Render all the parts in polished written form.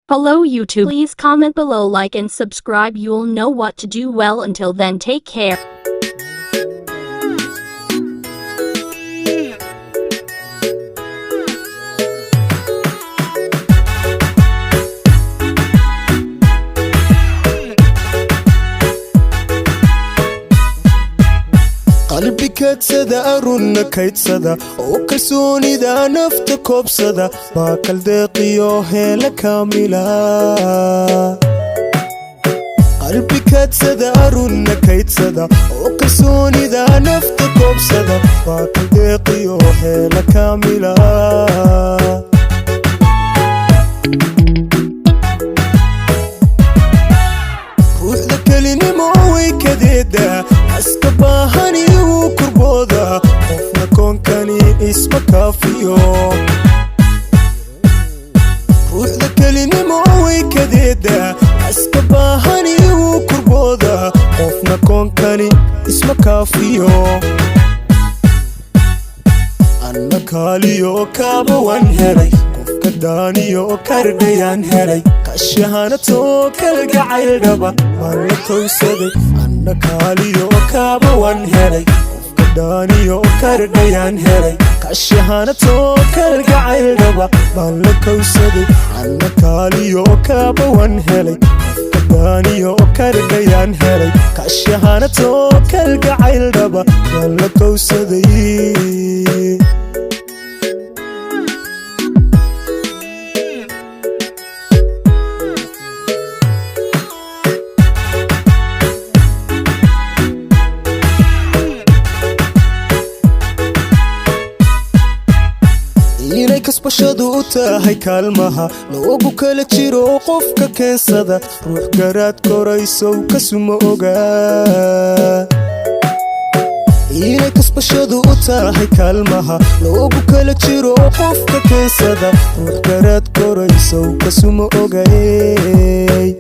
Hello YouTube. Please comment below, like and subscribe. You'll know what to do. Well, until then, take care. Qalbi kaadsada, arunna kaydsada oo kalsoonida nafta koobsada baa kaldeeqiyo heela kaamila. Qalbi kaadsada, arunna kaydsada oo kalsoonida nafta koobsada baa kaldeeqiyo heela kaamila. Ruuxda kelinimo way kadeeda, aska baahani wuu kurbooda, qofna koonkani isma kaafiyo. Ruuxda kelinimo way kadeeda, aska baahani wuu kurbooda, qofna koonkani isma kaafiyo. Anna kaaliyo kaaba waan helay, qofka daaniyo kardhayaan helay, kashahanatoo kalgacayldhaba waan la kowsaday. Anna kaaliyo kaaba waan helay, qofka daaniyo kardhayaan helay, kashahanatoo kalgacayldhaba waan la kowsaday. Anna kaaliyo kaaba waan helay, qofka daaniyo kardhayaan helay, kashahanatoo kalgacayldhaba waan la kowsaday. Inay kasbashadu u tahay kaalmaha loogu kala jiro qofka keensada, ruux garaad koraysow kasuma oga. Inay kasbashadu u tahay kaalmaha loogu kala jiro qofka keensada, ruux garaad koraysow kasuma ogay.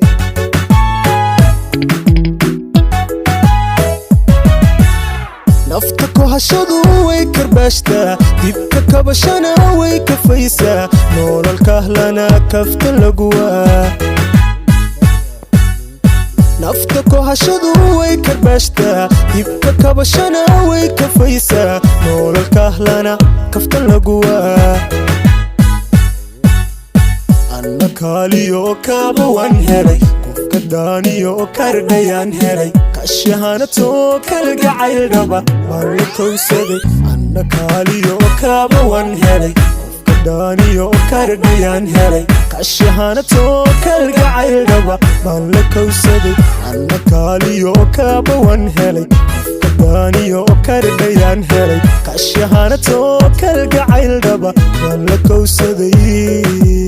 Nafta kohashadu way karbaashtaa, dibka kabashana way kafaysaa, nololkahlana kafta laguwaa. Nafta kohashadu way karbaashtaa, dibka kabashana way kafaysaa, nololkahlana kafta laguwaa. Anna kaaliyo kaaba waan helay, qofka daaniyo kardhayaan helay, kashahanatoo kalgacayldhaba waan la kowsaday. Anna kaaliyo kaaba waan helay, qofka daaniyo kardhayaan helay, kashahanatoo kalgacayldhaba waan la kowsaday. Anna kaaliyo kaaba waan helay, qofka daaniyo kardhayaan helay, kashahanatoo kalgacayldhaba waan la kowsaday.